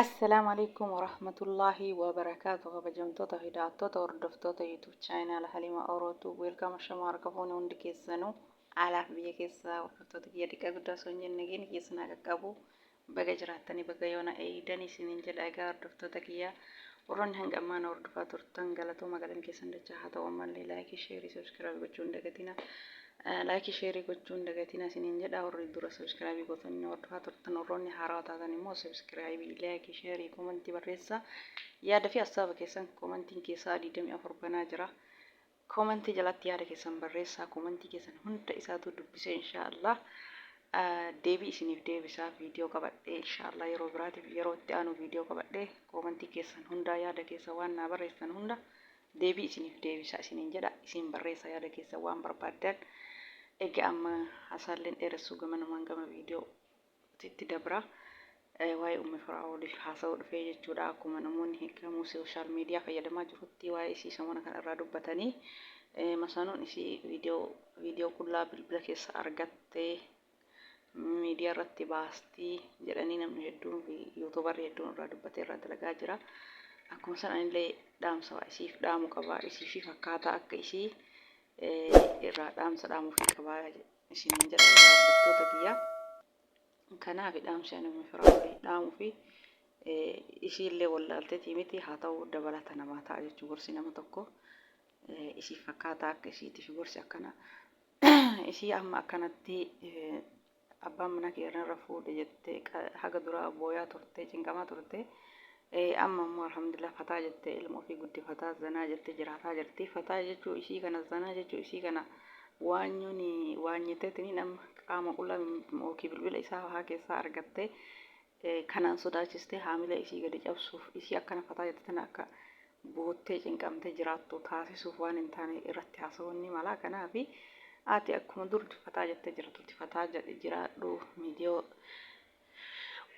Assalaamu alaikum warahmatullaahi wabarakaatu. Kabajamtoota fi daawwattoota, hordoftoota YouTube channel Halima Orootu, welcome. Ashamaa, harka fuune hundi keessanuu, alaaf biyya keessaa hordoftoota kiyya, xiqqaa guddaa osoo hin jenne nageenya keessan haa qaqqabu. Baga jiraattanii, baga yoona eeyidanii isiniin jedha. Egaa hordoftoota kiyya, warroonni hanga ammaa na hordofaa turtan, galatooma, galan keessan dachaa haa ta'u. Ammallee like, share, subscribe gochuu hin dagatina. Like, share gochuu hin dagatina isiniin jedha. Warri dura subscribe gootanii na hordofaa turtan, warroonni haarawaa taatan immoo subscribe, like, share, comment barreessaa. Yaada fi assaaba keessan commentiin keessaa 24 banaa jira. Comment jalatti yaada keessan barreessaa. Comment keessan hunda isaatu dubbisee inshaallah deebii isiniif deebisaa. Viidiyoo qabadhee inshaallah yeroo biraatiif, yeroo itti aanu viidiyoo qabadhee comment keessan hundaa, yaada keessan waan naa barreessan hunda deebii isiniif deebisaa isiniin jedha. Isin barreessaa yaada keessan waan barbaaddan. Egaa amma haasaalleen dheeressuu, gamanumaan gama viidiyoo itti dabra. Waa'ee Ummi Firaa'oliif haasa'uu dhufee jechuudha. Akkuma namoonni hiikamuu social media fayyadamaa jirutti waa'ee isii samoona kana irraa dubbatanii, masaanuun isii viidiyoo qullaa bilbila keessa argattee miidiyaa irratti baastii jedhanii namni hedduun fi YouTuberri hedduun irraa dubbatee irraa dalagaa jira. Akkuma san anillee dhaamsa waa isiif dhaamu qaba. Isii fi fakkaataa akka isii irraa dhaamsa dhaamuufii qabaa isiniin jedha, egaa hordoftoota kiyyaa. Kanaaf dhaamsi ani Ummi Firaa'olii dhaamuu fi isiillee wallaalteetii miti, haa ta'u, dabalata namaa ta'a jechuu. Gorsi nama tokko isiif fakkaataa akka isiitiif gorsi akkana isii amma akkanatti abbaan mana kee irra fuudhe jettee haga duraa booyaa turte, cinqamaa turte, amma immoo alhamdulillah fataa jettee ilma ofii guddifataa, zanaa jettee jiraataa jirti. Fataa jechuu isii kana, zanaa jechuu isii kana, waanyuun waanyiteetiin amma qaama qullaa yookiin bilbila isaa haa keessaa argattee kanaan sodaachistee haamila isii gadi cabsuuf, isii akkana fataa jette tana akka boottee cinqamtee jiraattu taasisuuf waan hin taane irratti haasa'uun ni mala. Kanaaf ati akkuma dur fataa jettee jirtutti fataa jiraadhu. Viidiyoo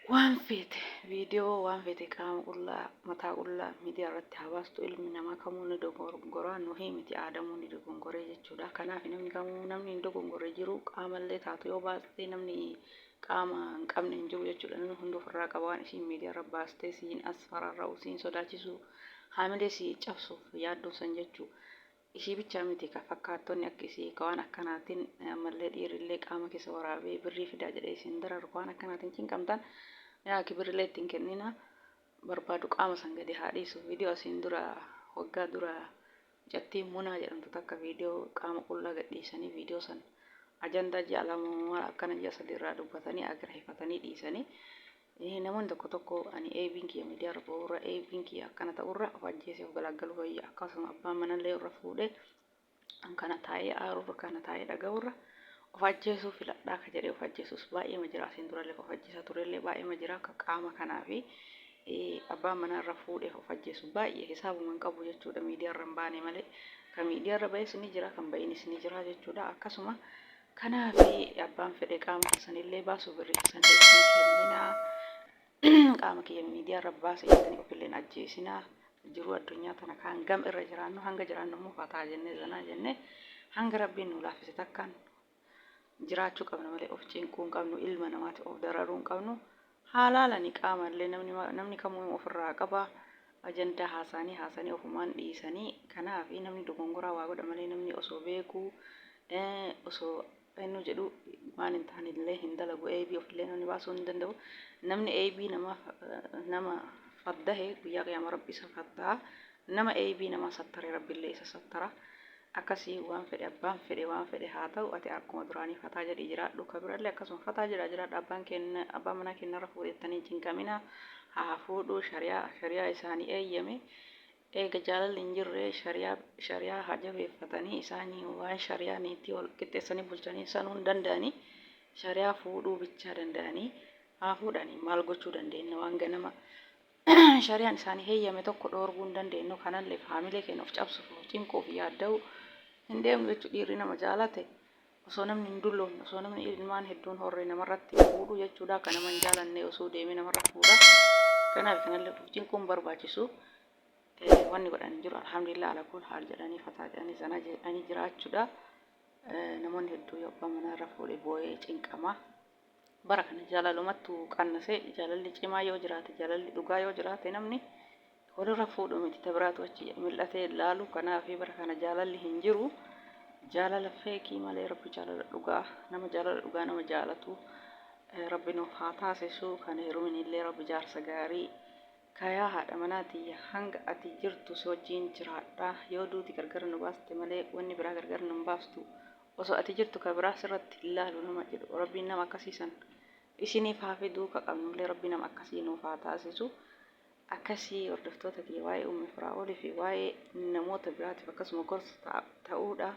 waan feete, viidiyoo waan feete, qaama qullaa, mataa qullaa miidiyaa irratti haa baastu. Ilmi namaa kamuu ni dogongora, nuhii miti, aadamuu ni dogongoree jechuudha. Kanaaf namni kamuu, namni hin dogongorre jiru, qaamallee taatu yoo baaste namni qaama hin qabne hin jiru jechuudha. Namni hundi ofirraa qaba. Waan isiin miidiyaa irra baastee siin as fararra'u, siin sodaachisu, haamilee si cabsuuf yaadduu san jechuu. Ishii bichaa miti, ka fakkaattonni akka isii ka waan akkanaatiin ammallee dhiirrillee qaama keessa waraabee birrii fidaa jedhee isin dararu, ka waan akkanaatiin cinqamtan, yaa birrillee ittiin kennina. Barbaadu qaama san gadi haa dhiisu. Viidiyoo asiin dura, waggaa dura, mucattiin Munaa jedhamtu takka viidiyoo qaama qullaa gadhiisanii, viidiyoo san ajandaa ji'a 2 maal akkana ji'a 3 irraa dubbatanii agarsiifatanii dhiisanii, namoonni tokko tokko ani eebiin kiyya miidiyaa irra ba'uurra, eebiin kiyya akkana ta'urra of ajjeesee of galagaluu wayya, akkasuma abbaan manallee irra fuudhee kana taa'ee aarurra, kana taa'ee dhaga'urra of ajjeesuu filadhaa ka jedhee of ajjeesus baay'eema jira. Asiin durallee of ajjeesaa turellee baay'eema jira. Akka qaama kanaa fi abbaan manaa irra fuudhee of ajjeesu baay'ee hisaabuma hin qabu jechuudha. Miidiyaa irra hin baane malee kan miidiyaa irra ba'es ni jira, kan ba'inis ni jira jechuudha. Akkasuma kanaaf abbaan fedhe qaama keessanillee baasu, birrii keessanillee isin kenninaa, qaama kiyya miidiyaa irra baase jettanii ofillee hin ajjeesinaa. Jiruu addunyaa tana kaan gam irra jiraannu, hanga jiraannu immoo fataa jennee, zanaa jennee, hanga rabbiin nu laaffise takkaan jiraachuu qabna malee of cinquu hin qabnu, ilma namaati of dararuu hin qabnu. Haa laalani qaamallee, namni kamuu ofirraa qaba. Ajandaa haasaanii haasanii ofumaan dhiisanii. Kanaaf namni dogongoraa waa godha malee namni osoo beekuu, osoo eenyu jedhu waan hin taane illee hin dalagu. Eebii ofillee namni baasuu hin danda'u. Namni eebii nama faddahe guyyaa qiyaama rabbi isa faddaa. Nama eebii nama sattare rabbillee isa sattara. Akkasii waan fedhe, abbaan fedhe waan fedhe haa ta'u, ati akkuma duraanii fataa jedhii jiraadhu. Kabirallee akkasuma fataa jedhaa jiraadhu. Abbaan keenya, abbaan manaa keenya irra fuudhettanii cinqamina. Haa fuudhu, shariyaa isaanii eeyyame. Eega jaalalli hin jirre shariyaa haa jabeeffatanii. Isaanii waan shariyaa niitii wal qixxeessanii bulchanii sanuu hin danda'anii, shariyaa fuudhuu bichaa danda'anii, haa fuudhanii. Maal gochuu dandeenya? Waan ganama shariyaan isaanii heeyyame tokko dhoorguu hin dandeenyu. Kanallee faamilee keenya of cabsuuf, of cinquuf, yaadda'uu hin deemnu jechuudha. Dhiirri nama jaalate osoo namni hin dulloomne, osoo namni ilmaan hedduun horre namarratti fuudhu jechuudha. Akka nama hin jaalanne osoo deemee namarra fuudha. Kanaaf kanallee of cinquun barbaachisu. Wanni godhan hin jiru. Alhamdulillah ala kul haal jedhanii, fataa jedhanii, zanaa jedhanii jiraachuudha. Namoonni hedduu yoo abbaa manaa irra fuudhe boo'ee cinqama. Bara kana jaalalumattu qannasee jaalalli cimaa yoo jiraate jaalalli dhugaa yoo jiraate namni walirra fuudhu miti ta biraatu achi mil'atee laalu kanaaf bara kana jaalalli hin jiru jaalala feekii malee rabbi jaalala dhugaa nama jaalala dhugaa nama jaalatu rabbi nuuf haa taasisu kan heeruminillee rabbi jaarsa gaarii kayaa haadha manaa tiyya hanga ati jirtu si wajjiin jiraadha yoo duuti gargar nu baaste malee wanni biraa gargar nu hin baastu Osoo ati jirtu ka biraa sirratti hin laalu nama jedhu rabbiin nama akkasii san isiniif haa fiduu ka qabnullee rabbi nama akkasii nuuf haa taasisu akkasii hordoftoota kiyya waa'ee ummi firaa'oolii fi waa'ee namoota biraatiif akkasuma gorsa ta'uudha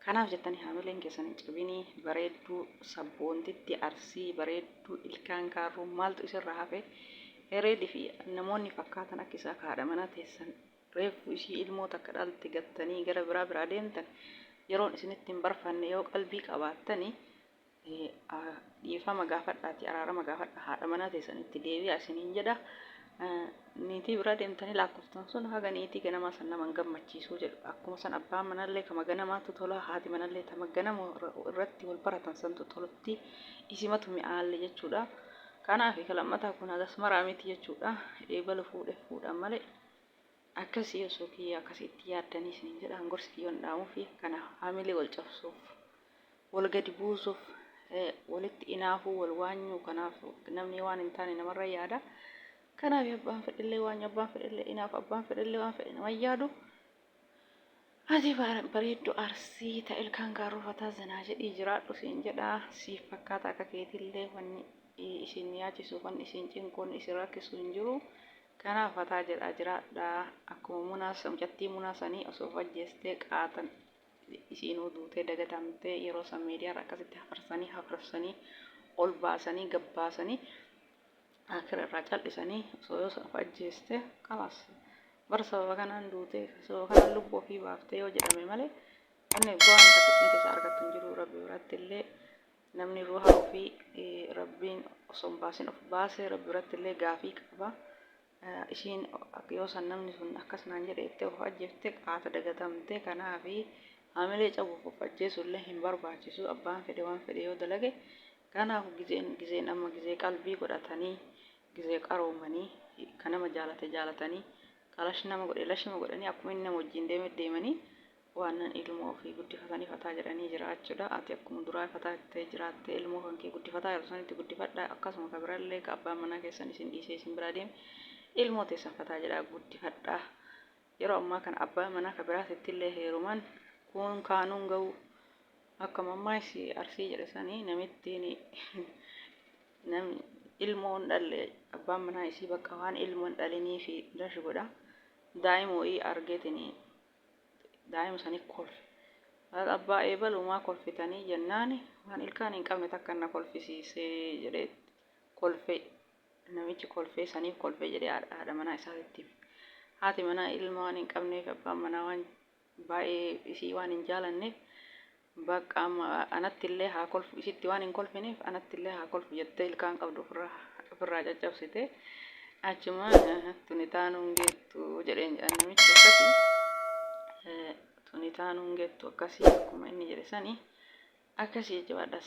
kanaaf jettanii haamileen keessan hin cabinii bareedduu sabboontitti arsii bareedduu ilkaan kaarruu maaltu isirra hafe ereedii fi namoonni fakkaatan akka isaa ka haadha manaa teessan reeffu ishii ilmoo takka dhalte gattanii gara biraa biraa deemtan yeroon isinitti hin barfanne yoo qalbii qabaattani dhiifama gaafadhaati araarama gaafadha haadha manaa teessan itti deebi'aa isiniin jedha. Niitii biraa deemtanii laakkoftan sun haga niitii ganamaa san nama hin gammachiisuu jedhu. Akkuma san abbaan manallee kama ganamaatu tola haati manallee tama ganama irratti wal baratan santu tolti isimatu mi'aalle jechuudha. Kanaaf ka lammataa kun hagas maraa miti jechuudha. Eebalu fuudhe fuudhan malee. Akkasii osoo kiyya akkasii itti yaaddanii isiniin jedha an gorsi kiyyoon dhaamuufi kana haamilee wal cabsuuf wal gadi buusuuf walitti inaafuu wal waanyuu kanaaf namni waan hin taane namarra yaada kanaaf abbaan fedhellee waanyu abbaan fedhellee inaafu abbaan fedhellee waan fedhe nama yaadu ati bareeddu arsii ta ilkaan gaarruu fataa zinaa jedhii jiraadhu siin jedha siif fakkaata akka keetillee wanni isin yaachisu wanni isin cinqu wanni isin rakkisu hin jiru kanaaf fataa jedhaa jiraadha akkuma munaa mucattii munaa sanii osoo of ajjeestee qaatan isiinuu duutee dagatamtee yeroo san miidiyaarra akkasitti hafarsanii hafarsanii ol baasanii gabbaasanii akira irraa cal'isanii osoo yoo san of ajjeeste kalaas bar sababa kanaan duute sababa kanaan lubbuu ofii baaftee yoo jedhame malee wanni bu'aan takka isin keessa argattu hin jiru rabbi biratti illee namni ruuha ofii rabbiin osoo hin baasin of baase rabbi biratti illee gaafii qaba ishiin yoo san namni sun akkas naan jedhe jettee of ajjeefte qaata dagatamte kanaafi hamilee cabuuf of ajjeesu illee hin barbaachisu abbaan fedhe waan fedhe yoo dalage Kanaaf gizeen gizeen amma gizee qalbii godhatanii gizee qaroomanii ka nama jaalate jaalatanii ka lash nama godhe lashima godhanii akkuma inni nama wajjiin deeme deemanii waannan ilmoo ofii guddifatanii fataa jedhanii jiraachuudha. Ati akkuma duraa fataa jettee jiraattee ilmoo kan kee guddifataa yeroo sanitti guddifadha akkasuma ka birallee ka abbaan manaa keessan isin dhiisee isin biraa deeme ilmoo teessan fataa jedhaa guddifadha. Yeroo ammaa kana abbaa manaa ka biraatittillee heeruman kuun kaanuun ga'uu Akka mammaaysi Arsii jedhe sani namittiin namni ilmoo hin dhalle abbaan manaa isii bakka waan ilmoo hin dhaliniifi dash godha. Daa'ima wayii argeetiin daa'ima sani kolfe. Abbaa eebalu maa kolfitanii jennaani waan ilkaan hin qabne takka na kolfisiisee jedhee kolfe. Namichi kolfee saniif kolfee jedhee haadha manaa isaatitti hime. Haati manaa ilma waan hin qabneef abbaan manaa waan baay'ee isii waan hin jaalanneef bakka amma anatti illee haa kolfu isitti waan hin kolfineef anatti illee haa kolfu jettee ilkaan qabdu ofirraa caccabsite achuma tuni taanuun geettu jedheen jedhan namichi akkasii tuni taanuun geettu akkasii akkuma inni jedhe sanii akkasii jabaadha.